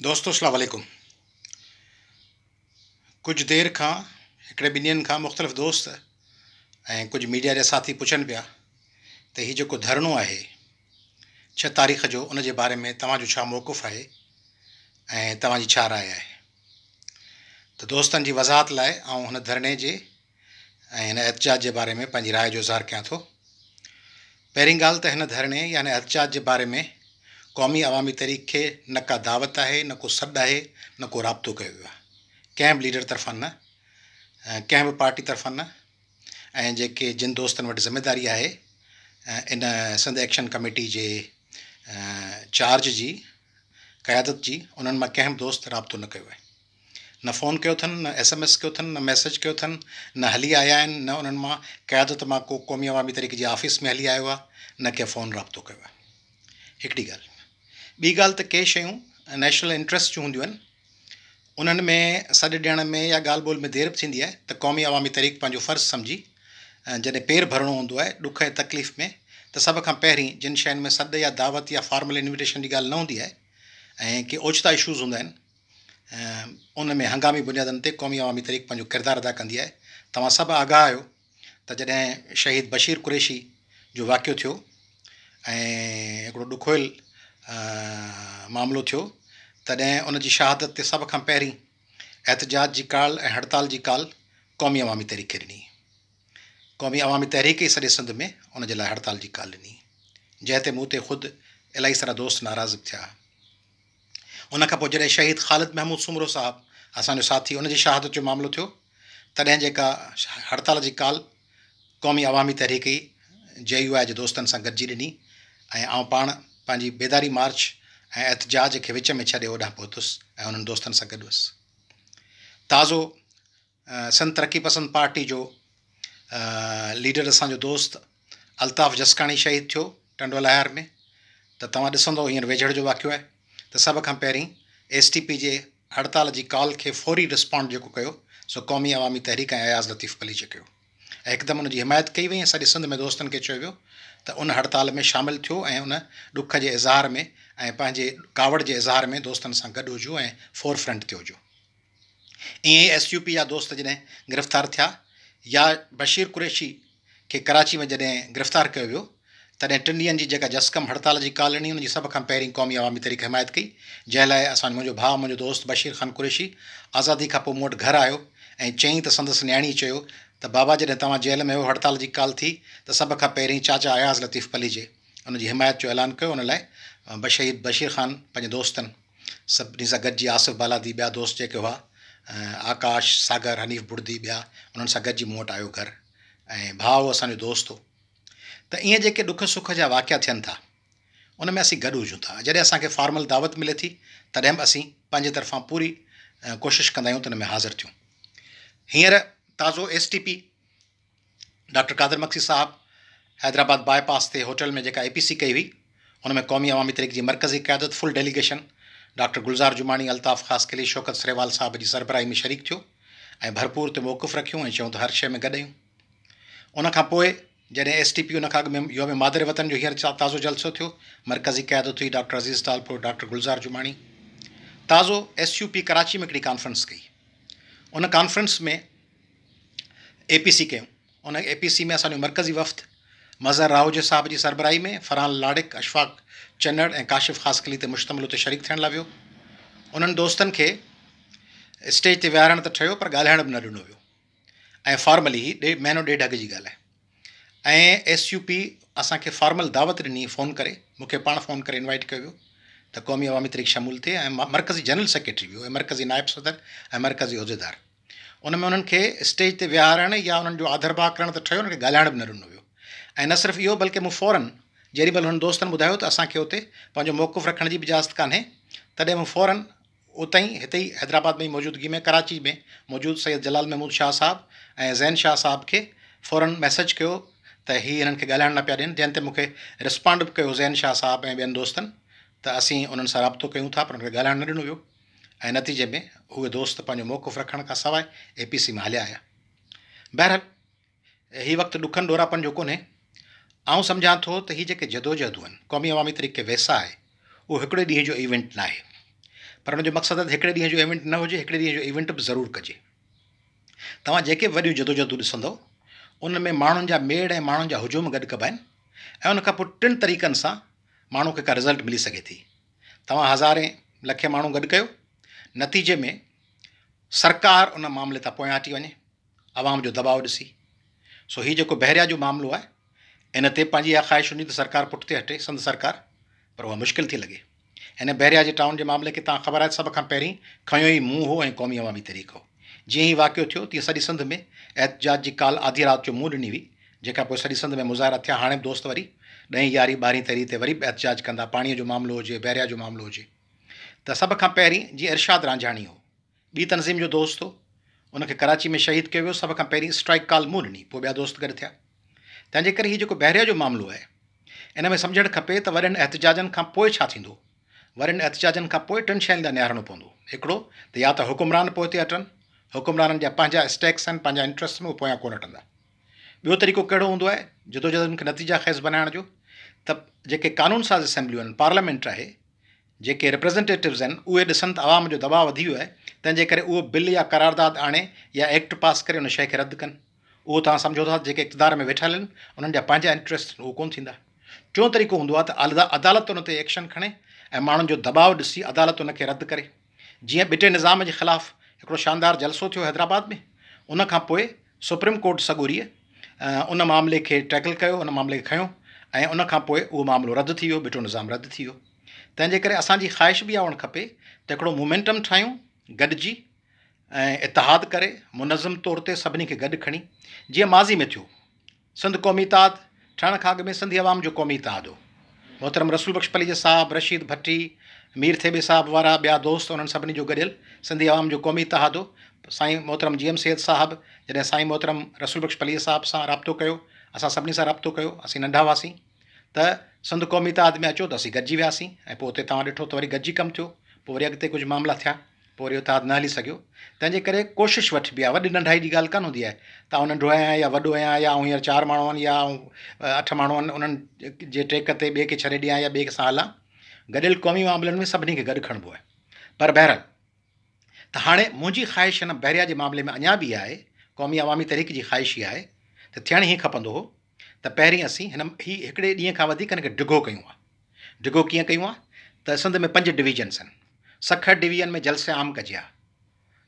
دوستو اسلام عليڪم ڪجهه دير کان هڪڙي ٻن ڏينهن کان مختلف دوست ۽ ڪجهه ميڊيا جا ساٿي پڇن پيا ته هي جيڪو ڌرڻو آهي ڇهه تاريخ جو ان جي باري ۾ توهان جو ڇا موقف آهي ۽ توهان جي ڇا راء آهي ته دوستن جي وضاحت لاء آئون هن ڌرڻي جي ۽ هن احتجاج جي باري ۾ پنهنجي راء جو اظهار ڪيان ٿو. پهرين ڳالهه ته هن ڌرڻي يا هن احتجاج جي باري ۾ قومي عوامي تحريڪ کي نه ڪا دعوت آهي، نه ڪو سڏ آهي، نه ڪو رابطو ڪيو ويو آهي. ڪنهن به ليڊر طرفان نه، ڪنهن به پارٽي طرفان نه ۽ جيڪي جن دوستن وٽ ذميداري آهي ان سنڌ ايڪشن ڪميٽي جي چارج جي قيادت جي انهن مان ڪنهن به دوست رابطو نه ڪيو آهي. نه فون ڪيو اٿن، نه ايس ايم ايس ڪيو اٿن، نه ميسيج ڪيو اٿن، نه هلي آيا آهن، نه انهن مان قيادت مان ڪو قومي عوامي تحريڪ جي آفيس ۾ هلي آيو آهي، نه ڪنهن فون رابطو ڪيو آهي. هڪڙي ڳالهه. ٻي ڳالهه ته ڪي شيون نيشنل انٽريسٽ جون هونديون آهن، انهن ۾ سڏ ڏيڻ ۾ يا ڳالهه ٻولهه ۾ دير به ٿيندي آهي ته قومي عوامي تحريڪ پنهنجو فرض سمجهي جڏهن پير ڀرڻو هوندو آهي ڏک ۽ تڪليف ۾ ته سڀ کان پهرين جن شين ۾ سڏ يا دعوت يا فارمل انويٽيشن جي ڳالهه نه هوندي آهي ۽ ڪي اوچتا اشوز هوندا آهن ان ۾ هنگامي بنيادن تي قومي عوامي تحريڪ پنهنجو ڪردار ادا ڪندي آهي. توهان سڀ آگاهه آهيو ته جڏهن شهيد بشير قريشي جو واقعو ٿيو ۽ هڪڙو ڏکويل معاملو ٿيو تڏهن ان جي شهادت تي سڀ کان پهرين احتجاج جي ڪال ۽ هڙتال جي ڪال قومي عوامي تحريڪ کي ڏني. قومي عوامي تحريڪ ئي سڄي سنڌ ۾ ان جي لاء هڙتال جي ڪال ڏني جنهن تي مون تي خود الاهي سارا دوست ناراض به ٿيا. ان کان پوء جڏهن شهيد خالد محمود سومرو صاحب اسان جو ساٿي ان جي شهادت جو معاملو ٿيو تڏهن جيڪا هڙتال جي ڪال قومي عوامي تحريڪ ئي جي يو آء جي دوستن سان گڏجي ڏني ۽ آئون پاڻ پنهنجي بيداري مارچ ۽ احتجاج کي وچ ۾ ڇڏي اوڏانهن پهتس ۽ انهن دوستن سان گڏ هئس. تازو سنڌ ترقي پسند پارٽي جو ليڊر اسان جو دوست الطاف جسڪاڻي شهيد ٿيو ٽنڊو الهيار ۾ ته توهان ڏسندو هينئر ويجهڙ جو واقعو آهي ته سڀ کان پهرين ايس ٽي پي جي هڙتال جي ڪال کي فوري رسپانڊ جيڪو ڪيو سو قومي عوامي تحريڪ ۽ اياز لطيف پليجي ڪيو ۽ هڪدم ان جي حمايت ڪئي وئي ۽ سڄي سنڌ ۾ دوستن کي چيو ويو ته ان هڙتال ۾ شامل ٿيو ۽ ان ڏک جي اظهار ۾ ۽ پنهنجي ڪاوڙ جي اظهار ۾ دوستن سان گڏ هجو ۽ فور فرنٽ تي هجو. ائين ئي ايس يو پي جا دوست جڏهن گرفتار ٿيا يا بشير قريشي کي ڪراچي ۾ جڏهن گرفتار ڪيو ويو تڏهن ٽن ڏينهن جي جيڪا جسقم هڙتال جي ڪال ڏني ان جي سڀ کان پهرين قومي عوامي تحريڪ حمايت ڪئي جنهن لاء اسان منهنجو ڀاء منهنجو دوست بشير خان قريشي آزادي کان پوء مون وٽ گهر آيو ۽ چيائين ته سندس نياڻي چيو ته بابا جڏهن توهان جيل ۾ هيو هڙتال جي ڪال ٿي ته سڀ کان پهرين چاچا اياز لطيف پليجي ان جي حمايت جو اعلان ڪيو ان لاء بشهيد بشير خان پنهنجي دوستن سڀني سان گڏجي آصف بالادي ٻيا دوست جيڪي هئا آڪاش ساگر حنيف بڙدي ٻيا انهن سان گڏجي مون وٽ آيو گهر ۽ ڀاء هو اسان جو دوست هو ته ائين جيڪي ڏک سک جا واقعا ٿين ٿا ان ۾ اسين گڏ هجون ٿا جڏهن اسان کي فارمل دعوت ملي ٿي تڏهن به اسين پنهنجي طرفان پوري ڪوشش ڪندا آهيون ته ان ۾ حاضر ٿيون هينئر تازو S T P doctor Qadir Magsi صاحب حيدرآباد باء پاس تي هوٽل ۾ جيڪا اي پي سي ڪئي هئي ان ۾ قومي عوامي تحريڪ جي مرڪزي قيادت full delegation doctor Gulzar Jamani, Altaf Khaskheli, Shaukat Sarewal صاحب جي سربراهي ۾ شريڪ ٿيو ۽ ڀرپور اتي موقف رکيو ۽ چيون ته هر شيء ۾ گڏ آهيون. ان کان پوء جڏهن ايس ٽي پي ان کان اڳ ۾ يوم مادر وطن جو هينئر تازو جلسو ٿيو مرڪزي قيادت هئي ڊاڪٽر عزيز ٽالپر، ڊاڪٽر گلزار جماڻي تازو ايس يو پي ڪراچي ۾ هڪڙي ڪانفرنس ڪئي ان ڪانفرنس ۾ اي پي سي ڪيون. ان اي پي سي ۾ اسان جو مرڪزي وفد مظهر راهوجي صاحب جي سربراهي ۾ فرحان لاڙڪ، اشفاق چنڙ ۽ ڪاشف خاصخيلي تي مشتمل اتي شريڪ ٿيڻ لاء ويو. انهن دوستن کي اسٽيج تي ويهارڻ ته ٺهيو پر ڳالهائڻ به نه ڏنو ويو ۽ فارملي هي ڏي مهينو ڏيڍ اڳ جي ڳالهه آهي ۽ ايس يو پي اسان کي فارمل دعوت ڏني فون ڪري مون کي پاڻ فون ڪري انوائيٽ ڪيو ويو ته قومي عوامي تحريڪ شمول ٿئي ۽ مرڪزي جنرل سيڪريٽري ويو ۽ مرڪزي نائب صدر ۽ مرڪزي عهديدار ان ۾ انهن کي اسٽيج تي ويهارڻ يا انهن جو آڌرڀاء ڪرڻ ته ٺهيو انهن کي ڳالهائڻ به نه ڏنو ويو ۽ نه صرف اهو بلڪه مون فورن جيڏي مهل انهن دوستن ٻڌايو ته اسان کي اتي پنهنجو موقف رکڻ جي به اجازت ڪانهي تڏهن مون فورن اتي ئي هتي ئي حيدرآباد ۾ ئي موجودگي ۾ ڪراچي ۾ موجود سيد جلال محمود شاهه صاحب ۽ زين شاهه صاحب کي فورن ميسيج ڪيو ته هي هنن کي ڳالهائڻ نه پيا ڏين جنهن تي مون کي رسپانڊ به ڪيو زين شاهه صاحب ۽ ٻين دوستن ته اسين انهن سان رابطو ڪيون ٿا پر انهن کي ڳالهائڻ نه ڏنو ويو. ۽ نتيجي ۾ اهي دوست پنهنجو موقف رکڻ کان سواء اي پي سي مان هليا آيا. بهرحال هي وقت ڏکن ڏوراپن جو ڪونهي. آئون سمجهان ٿو ته هي جيڪي جدوجهدون آهن، قومي عوامي تحريڪ کي ويساهه آهي، اهو هڪڙي ڏينهن جو ايونٽ ناهي. پر ان جو مقصد آهي ته هڪڙي ڏينهن جو ايونٽ نه هجي، هڪڙي ڏينهن جو ايونٽ به ضرور ڪجي. توهان جيڪي به وڏيون جدوجهدون ڏسندؤ، ان ۾ ماڻهن جا ميڙ ۽ ماڻهن جا هجوم گڏ ڪبا آهن ۽ ان کان پوء ٽن طريقن سان ماڻهو کي ڪا رزلٽ ملي سگهي ٿي. توهان هزارين، لکين ماڻهو گڏ ڪيو، نتيجي ۾ سرڪار ان معاملي تان پويان هٽي وڃي، عوام جو دٻاء ڏسي. سو هي جيڪو بحريا جو معاملو آهي، ان تي پنهنجي اها خواهش هوندي ته سرڪار پٺتي هٽي، سنڌ سرڪار، پر اها مشڪل ٿي لڳي. هن بحريا جي ٽائون جي معاملي کي توهان خبر آهي ته سڀ کان پهرين کنيو ئي مون هو ۽ قومي عوامي تحريڪ هو. جيئن هي واقعو ٿيو تيئن سڄي سنڌ ۾ احتجاج جي ڪال آڌي رات جو مون ڏني هئي، جنهن کان پوء سڄي سنڌ ۾ مظاهرا ٿيا، هاڻي به دوست وري ڏهين، يارهين، ٻارهين تاريخ تي وري به احتجاج ڪندا، پاڻيء جو معاملو هجي، بحريا جو معاملو هجي ته سڀ کان پهرين جيئن ارشاد رانجهاڻي هو، ٻي تنظيم جو دوست هو، ان کي ڪراچي ۾ شهيد ڪيو ويو، سڀ کان پهرين اسٽرائيڪ ڪال مون ڏني، پوء ٻيا دوست گڏ ٿيا. تنهن جي ڪري هي جيڪو بحريا جو معاملو آهي، ان ۾ سمجهڻ کپي ته وڏن احتجاجن کان پوء ڇا ٿيندو؟ وڏن احتجاجن کان پوء ٽن شين ڏانهن نهارڻو پوندو. هڪڙو ته يا ته حڪمران پوئتي هٽن، حڪمرانن جا پنهنجا اسٽيڪس آهن، پنهنجا انٽرسٽ آهن، اهي پويان ڪونه هٽندا. ٻيو طريقو ڪهڙو هوندو آهي جدوجهدن کي نتيجا خيز بنائڻ جو ته جيڪي قانون ساز اسيمبليون آهن، پارليامينٽ آهي، جيڪي ريپريزنٽيٽوز آهن اهي ڏسن ته عوام جو دٻاء وڌي ويو آهي تنهن جي ڪري اهو بل يا قرارداد آڻي يا ايڪٽ پاس ڪري ان شيء کي رد ڪن. اهو توهان سمجهو ٿا ته جيڪي اقتدار ۾ ويٺل آهن انهن جا پنهنجا انٽريسٽ آهن اهو ڪونه ٿيندا. ٽيون طريقو هوندو آهي ته عدالت ان تي ايڪشن کڻي ۽ ماڻهن جو دٻاء ڏسي عدالت ان کي رد ڪري. جيئن ٻٽي نظام جي خلاف هڪڙو شاندار جلسو ٿيو حيدرآباد ۾ ان کان پوء سپريم ڪورٽ سڳوريء ان معاملي کي ٽيڪل ڪيو ان معاملي کي کنيو ۽ ان کان پوء اهو معاملو رد ٿي ويو ٻٽو نظام رد ٿي ويو. تنهن جي ڪري اسان جي خواهش به اها هئڻ کپي ته هڪڙو مومينٽم ٺاهيون گڏجي ۽ اتحاد ڪري منظم طور تي سڀني کي گڏ کڻي جيئن ماضي ۾ ٿيو. سنڌ قومي اتحاد ٺهڻ کان اڳ ۾ سنڌي عوام جو قومي اتحاد هو. محترم رسول بخش پليجي صاحب، رشيد ڀٽي، مير ٿيٻي صاحب وارا ٻيا دوست انهن سڀني جو گڏيل سنڌي عوام جو قومي اتحاد هو. سائين محترم جي ايم سيد صاحب جڏهن سائين محترم رسول بخش پليجي صاحب سان رابطو ڪيو اسان سڀني سان رابطو ڪيو اسين ننڍا هئاسين. ته سنڌ قومي اتحاد ۾ اچو ته اسين گڏجي وياسين ۽ پوء اتي توهان ڏٺو ته وري گڏجي ڪم ٿيو پوء وري اڳتي ڪجهه معاملا ٿيا پوء وري اتحاد نه هلي سگهيو تنهن جي ڪري ڪوشش وٺبي آهي وڏي ننڍائي جي ڳالهه ڪانه هوندي آهي ته آئون ننڍو آهيان يا وڏو آهيان يا آئون هينئر چار ماڻهو آهن يا آئون اٺ ماڻهو آهن انهن جي ٽيڪ تي ٻئي کي ڇڏي ڏيان يا ٻئي سان هلان گڏيل قومي معاملن ۾ سڀني کي گڏ کڻبو آهي پر بهرحال ته هاڻي منهنجي خواهش هن بحريا جي معاملي ۾ اڃا به اها آهي قومي عوامي تحريڪ جي خواهش اها آهي ته ٿيڻ هيئن کپندو هو ته پهرين اسين هن هي هڪڙي ڏينهن کان وڌيڪ هن کي ڊگهو ڪيون ها. ڊگهو ڪيئن ڪيون ها ته سنڌ ۾ پنج ڊويزنس آهن. سکر ڊويزن ۾ جلسه عام ڪجي ها.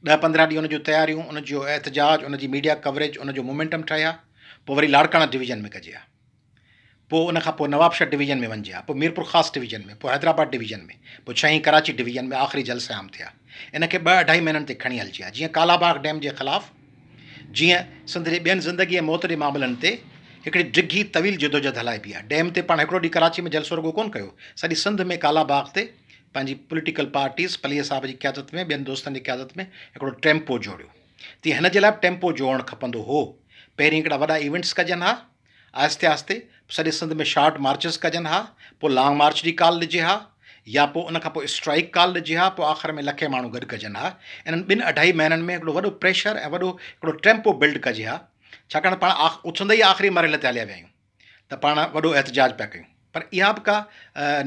ڏهه 15 ڏينهن ان جون تياريون، ان جو احتجاج، ان جي ميڊيا ڪوريج، ان جو مومينٽم ٺهي ها. پوء وري لاڙڪاڻا ڊويزن ۾ ڪجي ها. پوء ان کان پوء نوابشاهه ڊويزن ۾ وڃجي ها، پوء ميرپورخاص ڊويزن ۾، پوء حيدرآباد ڊويزن ۾، پوء ڇهين ڪراچي ڊويزن ۾ آخري جلسه عام ٿئي ها. ان کي ٻه اڍائي مهينن تي کڻي هلجي ها. جيئن ڪالاباغ ڊيم جي خلاف جيئن سنڌ جي ٻين زندگي ۽ موت جي معاملن تي هڪڙي ڊگهي طويل جدوجهد هلائبي آهي. ڊيم تي پاڻ هڪڙو ڏينهن ڪراچي ۾ جلسو رڳو ڪونه ڪيو، سڄي سنڌ ۾ ڪالا باغ تي پنهنجي پوليٽيڪل پارٽيز پليجي صاحب جي قيادت ۾ ٻين دوستن جي قيادت ۾ هڪڙو ٽيمپو جوڙيو. تيئن هن جي لاء به ٽيمپو جوڙڻ کپندو هو. پهرين هڪڙا وڏا ايونٽس ڪجن ها، آهستي آهستي سڄي سنڌ ۾ شارٽ مارچز ڪجن ها، پوء لانگ مارچ جي ڪال ڏجي ها يا پوء ان کان پوء اسٽرائيڪ ڪال ڏجي ها، پوء آخر ۾ لکين ماڻهو گڏ ڪجن ها. انهن ٻن اڍائي مهينن ۾ هڪڙو وڏو پريشر ۽ وڏو هڪڙو ٽيمپو بلڊ ڪجي ها، ڇاڪاڻ ته پاڻ اٿندي ئي آخري مرحلي تي هليا ويا آهيون ته پاڻ وڏو احتجاج پيا ڪيون پر اها به ڪا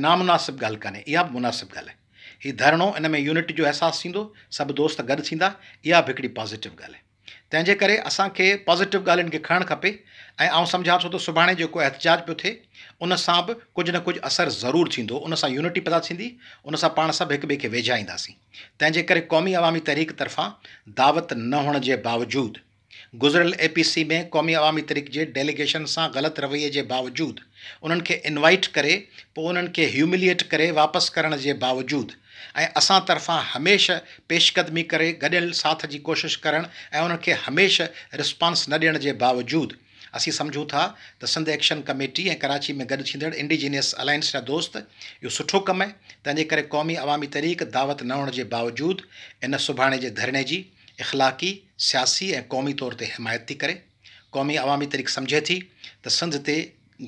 نامناسب ڳالهه ڪانهي، اها به مناسب ڳالهه آهي. هي ڌرڻو ان ۾ يونٽي جو احساس ٿيندو، سڀ دوست گڏ ٿيندا، اها به هڪڙي پازيٽو ڳالهه آهي. تنهن جي ڪري اسان کي پازيٽو ڳالهين کي کڻڻ کپي ۽ آئون سمجهان ٿو ته سڀاڻي جيڪو احتجاج پيو ٿئي ان سان به ڪجهه نه ڪجهه اثر ضرور ٿيندو ان سان يونٽي پيدا ٿيندي ان سان پاڻ سڀ هڪ ٻئي کي ويجها اينداسين تنهن جي ڪري قومي عوامي تحريڪ طرفان دعوت نه هئڻ جي باوجود گذريل اي پي سي ۾ قومي عوامي تحريڪ جي ڊيليگيشن سان غلط رويي جي باوجود انهن کي انوائيٽ ڪري پوء انهن کي هيومليئيٽ ڪري واپس ڪرڻ جي باوجود ۽ اسان طرفان هميشه پيش قدمي ڪري گڏيل ساٿ جي ڪوشش ڪرڻ ۽ انهن کي هميشه رسپانس نه ڏيڻ جي باوجود اسين سمجهون ٿا ته سنڌ ايڪشن ڪميٽي ۽ ڪراچي ۾ گڏ ٿيندڙ انڊيجينيس الائنس جا دوست اهو سٺو ڪم آهي تنهن جي ڪري قومي عوامي تحريڪ دعوت نه هئڻ جي باوجود ان سڀاڻي جي ڌرڻي جي اخلاقي، سياسي ۽ قومي طور تي حمايت ٿي ڪري. قومي عوامي تحريڪ سمجهي ٿي ته سنڌ تي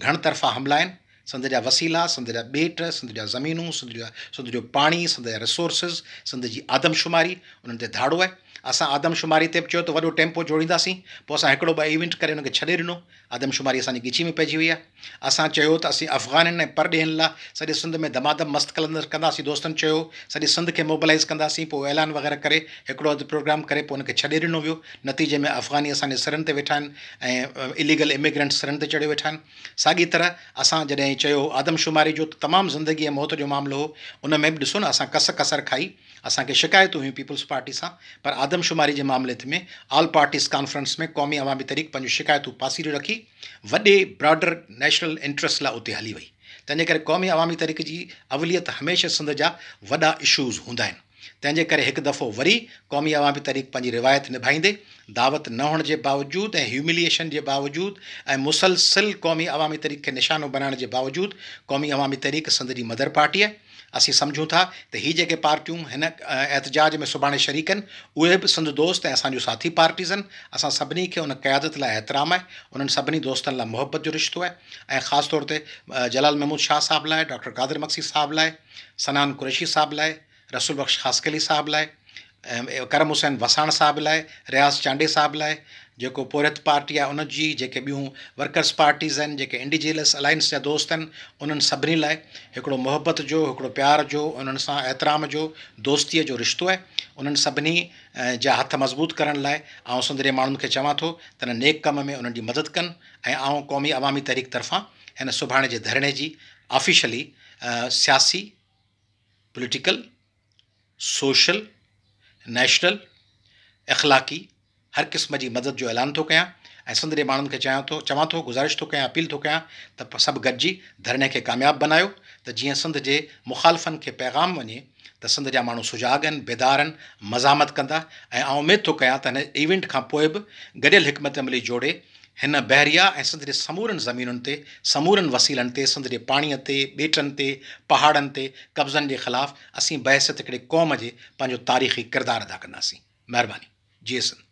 گهڻ طرفا حملا آهن، سنڌ جا وسيلا، سنڌ جا ٻيٽ، سنڌ جا زمينون، سنڌ جا سنڌ جو پاڻي، سنڌ جا ريسورسز، سنڌ جي آدمشماري، انهن تي ڌاڙو آهي. اسان آدمشماري تي به چيو ته وڏو ٽيمپو جوڙينداسين، پوء اسان هڪڙو ٻه ايونٽ ڪري ان کي ڇڏي ڏنو. آدمشماري اسان جي ڳچي ۾ پئجي وئي آهي. اسان چيو ته اسين افغانين ۽ پرڏيهين لا سڄي سنڌ ۾ دمادم مست قلندر ڪنداسين، دوستن چيو سڄي سنڌ کي موبلائيز ڪنداسين، پوء اعلان وغيره ڪري هڪڙو اڌ پروگرام ڪري پوء ان کي ڇڏي ڏنو ويو. نتيجي ۾ افغاني اسان جي سرن تي ويٺا آهن ۽ اليگل اميگرنٽس سرن تي چڙهيو ويٺا آهن. ساڳي طرح اسان جڏهن چيو آدمشماري جو ته تمام زندگي ۽ موت جو معاملو هو، ان ۾ به ڏسو نه اسان ڪس ڪسر کائي، اسان کي شڪايتون هيون پيپلز پارٽي سان پر آدمشماري جي معاملي ۾ all parties conference ۾ Qaumi Awami تحريڪ پنهنجون شڪايتون پاسيريون رکي وڏي براڊر نيشنل انٽرسٽ لاء اتي هلي وئي. تنهن جي ڪري قومي عوامي تحريڪ جي اوليت هميشه سنڌ جا وڏا اشوز هوندا آهن. تنهن جي ڪري هڪ دفعو وري قومي عوامي تحريڪ پنهنجي روايت نڀائيندي دعوت نه هئڻ جي باوجود ۽ هيومليئيشن جي باوجود ۽ مسلسل قومي عوامي تحريڪ کي نشانو بنائڻ جي باوجود قومي عوامي تحريڪ سنڌ جي مدر پارٽي آهي. اسين سمجهون ٿا ته هي جيڪي پارٽيون هن احتجاج ۾ سڀاڻي شريڪ آهن اهي به سنڌ دوست ۽ اسان جون ساٿي پارٽيز آهن. اسان سڀني کي ان قيادت لاء احترام آهي، انهن سڀني دوستن لاء محبت جو رشتو آهي ۽ خاص طور تي جلال محمود شاهه صاحب لاء، ڊاڪٽر قادر مگسي صاحب لاء، صنعان قريشي صاحب لاء، رسول بخش خاصخيلي صاحب لاء، ڪرم حسين وساڻ صاحب لاء، رياض چانڊيي صاحب لاء، جيڪو پورهيت پارٽي آهي ان جي، جيڪي ٻيون ورڪرس پارٽيز آهن، جيڪي انڊيجينس الائنس جا دوست آهن، انهن سڀني لاء هڪڙو محبت جو، هڪڙو پيار جو، انهن سان احترام جو، دوستيء جو رشتو آهي. انهن سڀني جا هٿ مضبوط ڪرڻ لاء آئون سنڌ جي ماڻهن کي چوان ٿو ته ان نيڪ ڪم ۾ انهن جي مدد ڪن ۽ آئون قومي عوامي تحريڪ طرفان هن سڀاڻي جي ڌرڻي جي آفيشلي سياسي، پوليٽيڪل، سوشل، نيشنل، اخلاقي هر قسم جي مدد جو اعلان ٿو ڪيان ۽ سنڌ جي ماڻهن کي چاهيان ٿو چوان ٿو گذارش ٿو ڪيان اپيل ٿو ڪيان ته سڀ گڏجي ڌرڻي کي ڪامياب بنايو ته جيئن سنڌ جي مخالفن کي پيغام وڃي ته سنڌ جا ماڻهو سجاڳ آهن بيدار آهن مزاحمت ڪندا ۽ آئون اميد ٿو ڪيان ته هن ايونٽ کان پوء به گڏيل حڪمت عملي جوڙي هن بحريه ۽ سنڌ جي سمورن زمينن تي، سمورن وسيلن تي، سنڌ جي پاڻيء تي، ٻيٽن تي، پهاڙن تي قبضن جي خلاف اسين بحيثيت هڪڙي قوم جي پنهنجو تاريخي ڪردار ادا ڪنداسين. مهرباني. جيئي سنڌ.